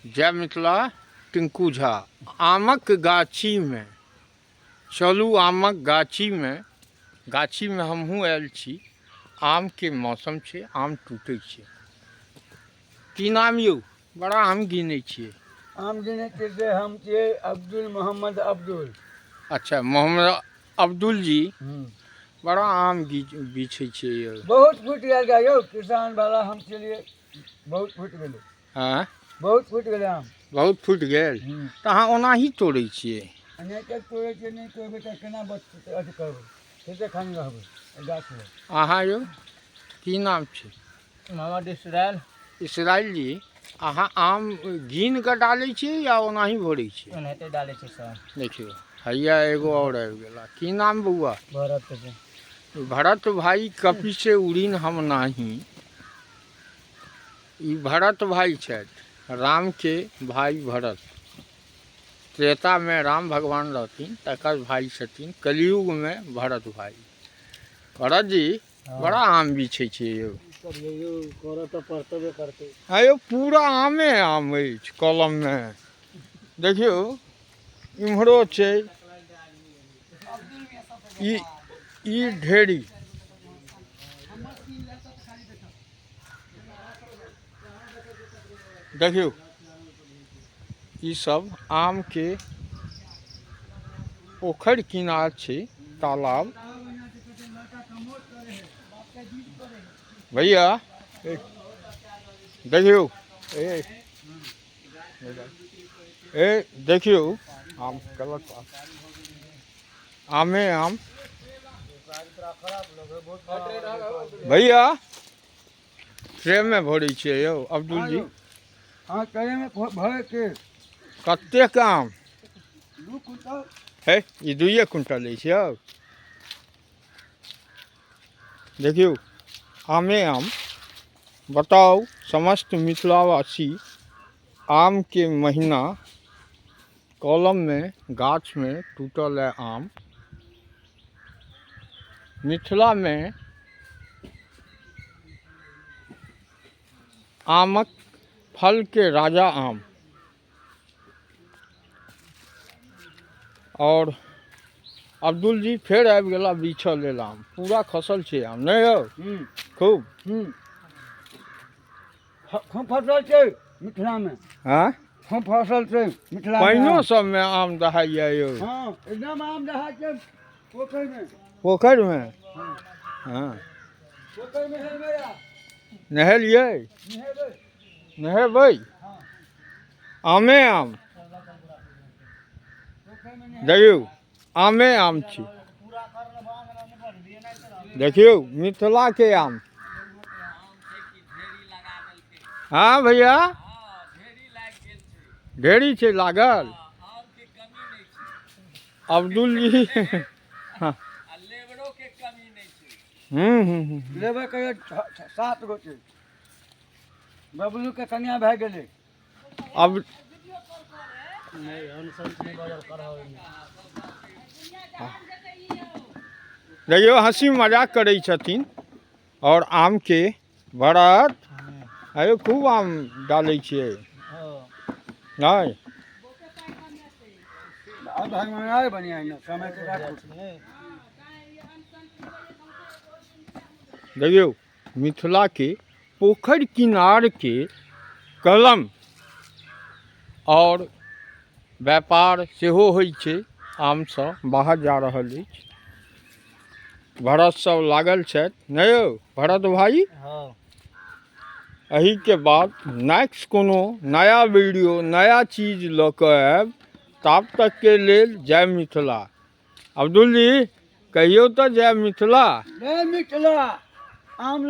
जय मिथिला। टिंकू झा। आमक गाछीमे चलू, आमक गाछीमे, गाछीमे हमहूँ आयल छी। आमके मौसम छै, आम टूटै छै। की नाम यौ? बड़ा आम गिनै छियै। आम गिनै छियै से हम छियै अब्दुल मोहम्मद अब्दुल। अच्छा मोहम्मद अब्दुल जी, बड़ा आम बिछै छियै यौ। बहुत फूटि गेल यौ, किसान वाला हम छलियै, बहुत फूटि गेलै। आँय? बहुत फूटि गेलै आम। बहुत फूटि गेल? तऽ अहाँ ओनाही तोड़ै छियै? एनाहिते तोड़ै छियै। नहि तोड़बै तऽ केना बचतै? अथी करबै, खेते खानी रहबै गाछमे। अहाँ यौ, की नाम छै? मोहम्मद इसराइल। इसराइल जी, अहाँ आम गिन कऽ डालै छियै या ओनाही भरै छियै? ओनाहिते डालै छियै सर। देखियौ, हैया एगो आओर आबि गेला। की नाम बौआ? भरत छै। भरत भाई, कपि से उड़ीन हम नाही। ई भरत भाई छथि, रामके भाई भरत। त्रेतामे राम भगवान रहथिन, तकर भाई छथिन कलयुगमे भरत भाई। भरत जी, बड़ा आम बिछै छियै यौ। यौ, करऽ तऽ पड़तबे करतै। हँ यौ, पूरा आमे आम अछि कलममे। देखियौ, इम्हरो छै। ई ई ढेरी देखियौ, ई सब आमके पोखरि किनार छै, तालाब। भैया, देखियौ, ए ए, देखियौ आम, गलत बात, आमे आम। भैया, ट्रेमे भरै छियै यौ अब्दुल जी? हँ, ट्रेमे भरै के। कतेक आम? 2 कुंटल। है, ई 2 कुंटल अछि यौ। देखियौ, आमे आम। बताउ समस्त मिथिलावासी, आमके महीना, कलममे, गाछमे टूटल है आम। मिथिलामे आमक फलके राजा आम। आओर अब्दुल जी फेर आबि गेला बिछऽ लेल आम। पूरा खसल छै आम, नहि यौ? खूब। खूब फसल छै मिथिलामे। आँय? खूब फसल छै मिथिलामे। पानिओ आम। सबमे आम दहाइया यौ? हँ, एकदम आम दहाइ छै पोखरिमे। पोखरिमे? हँ। पोखरिमे हेलबै आ। नहेलियै? नहेबै। नहेबै? हँ। आमे आम। पोखरिमे नहेबै। देखियौ, आमे आम छी। देखियौ मिथिलाके आम। हँ भैया, ढेरी छै लागल। अब्दुल जी, हँ। हूँ हूँ हूँ लेबै कहियो, सात गो छै। बबलू के कन्या भए गेलै। अब नहि, अनसंत नहि बाजल करह ओहिमे। देखियौ, हँसी मजाक करै छथिन आओर आमके। भरत, अरे खूब आम डालै छियै। नहि। अब भगवान आए बढ़िया ने समय के राखू। देखियौ, मिथिलाके पोखरि किनारके कलम आओर व्यापार सेहो होइ छै। आमसँ बाहर जा रहल अछि। भरत सब लागल छथि, नहि यौ भरत भाई? हँ। एहिके बाद नेक्स्ट कोनो नया वीडियो, नया चीज लऽ कऽ आयब। ताब तकके लेल जय मिथिला। अब्दुल जी, कहियौ तऽ जय मिथिला। जय मिथिला। आम।